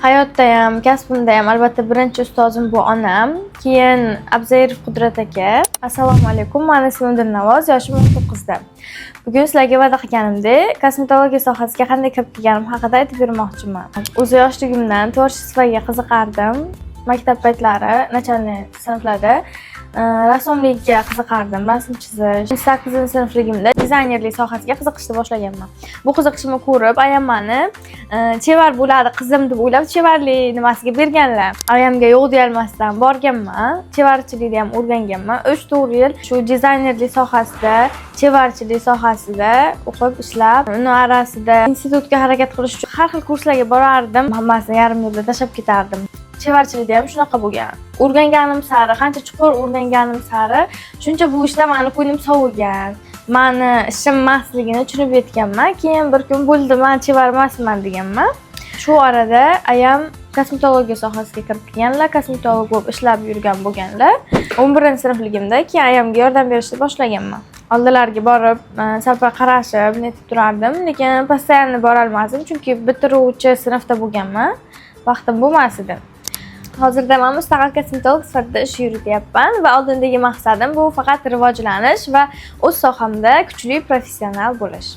Hayotda ham, kasbimda ham, albatta, birinchi ustozim bu onam, keyin Abzairov Qudrat aka. Assalomu alaykum, mani ismim Dilnavoz, yoshim 19da. Bugun sizlarga va'da qilganimdek, kosmetologiya sohasiga qanday kirib kelganim haqida aytib bermoqchiman. O'zi yoshligimdan творчество ga qiziqardim. Maktab paytlari, начальный sinflarda rassomlikka qiziqardim, rasm chizish. 8-sinfligimda dizaynerlik sohasiga qiziqishni boshlaganman. Bu qiziqishimni ko'rib, ayam mani chevar bo'ladi qizim deb o'ylab, chevarlik nimasiga berganlar. Ayamga yo'q deyolmasdan borganman, chevarchilikni ham o'rganganman. 3-4 yil shu dizaynerlik sohasida, chevarchilik sohasida o'qib, ishlab, uni orasida institutga harakat qilish uchun har xil kurslarga borardim, hammasini yarim yo'lda tashlab ketardim. Chevarchilikda ham shunaqa bo'lgan. O'rganganim sari, qancha chuqur o'rganganim sari, shuncha bu ishda mani ko'nglim sovigan, mani ishim emasligini tushunib yetganman. Keyin bir kun "Bo'ldi, man chevar emasman" deganman. Shu orada ayam kosmetologiya sohasiga kirib kelganlar, kosmetolog bo'lib ishlab yurgan bo'lganlar 11-sinfligimda. Keyin ayamga yordam berishni boshlaganman. Oldilariga borib, sal pal qarashib netib turardim, lekin постоянно borolmasdim, chunki bitiruvchi sinfda bo'lganman, vaqtim bo'lmas edi. Hozirda man mustaqil kosmetolog sifatida ish yurityapman va oldindagi maqsadim bu faqat rivojlanish va o'z sohamda kuchli professional bo'lish.